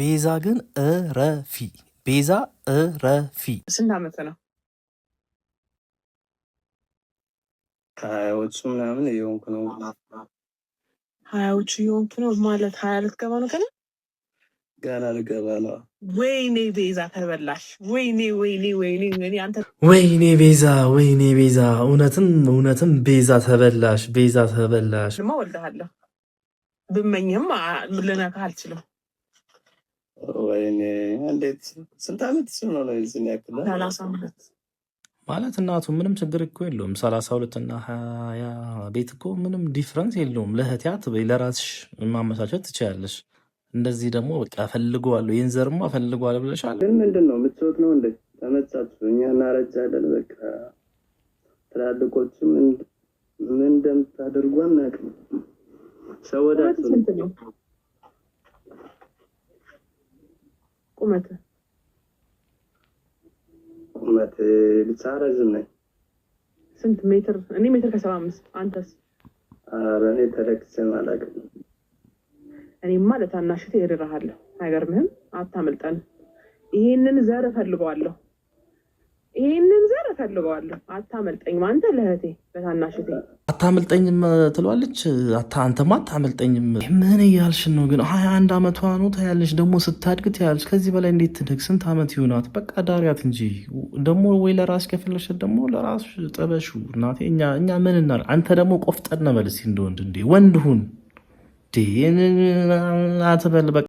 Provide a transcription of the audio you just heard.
ቤዛ ግን እረፊ፣ ቤዛ እረፊ። ስንት ዓመት ነው? 20ዎቹ ምናምን እየሆንኩ ነው። 20ዎቹ እየሆንኩ ነው ማለት 20 ልትገባ ነው ገና? ገና ልገባ ነው። ወይኔ ቤዛ ተበላሽ። ወይኔ ወይኔ ወይኔ ወይኔ አንተ ወይኔ ቤዛ፣ ወይኔ ቤዛ፣ እውነትም እውነትም ቤዛ ተበላሽ፣ ቤዛ ተበላሽ። ድማ ወልድሃለሁ። ብመኝህም ልነካህ አልችልም። ወይኔ እንዴት፣ ስንት ዓመት ሲሆነው ነው የዚህን ያክል? 32። ማለት እናቱ ምንም ችግር እኮ የለውም። 32 እና 20 ቤት እኮ ምንም difference የለውም። ለእህቴ አትበይ፣ ለራስሽ ማመቻቸት ትችያለሽ። እንደዚህ ደግሞ በቃ ፈልገዋለሁ፣ ይህን ዘርማ ፈልገዋለሁ ብለሻል። ግን ምንድን ነው፣ ምቾት ነው እንዴ? ተመቻችሁ? እኛ እናረጃለን። በቃ ትላልቆቹ ምን እንደምታደርጉ አናውቅም። ሰው ቁመት ወዳችሁ ስንት ነው ቁመት? ቁመት ብቻ ረዥም ነኝ። ስንት ሜትር? እኔ ሜትር ከ75፣ አንተስ? ኧረ እኔ ተለክቼም አላውቅም። እኔማ ለታናሽቴ እድርሃለሁ። አይገርምህም? አታመልጠንም። ይሄንን ዘር እፈልገዋለሁ። ይሄንን ዘር እፈልገዋለሁ። አታመልጠኝም። አንተ ለእህቴ ለታናሽቴ አታመልጠኝም ትለዋለች። አንተማ አታመልጠኝም። ምን እያልሽን ነው ግን? 21 ዓመቷ ነው ታያለሽ። ደግሞ ስታድግ ትያለሽ። ከዚህ በላይ እንዴት ትደግ? ስንት ዓመት ይሆናት? በቃ ዳሪያት እንጂ ደግሞ ወይ ለራስሽ ከፈለግሽ ደግሞ ለራስሽ ጥበሹ። እናቴ እኛ ምን እናድርግ? አንተ ደግሞ ቆፍጠን በል እስኪ እንደ ወንድ፣ እንዴ ወንድ ሁን አትበል በቃ።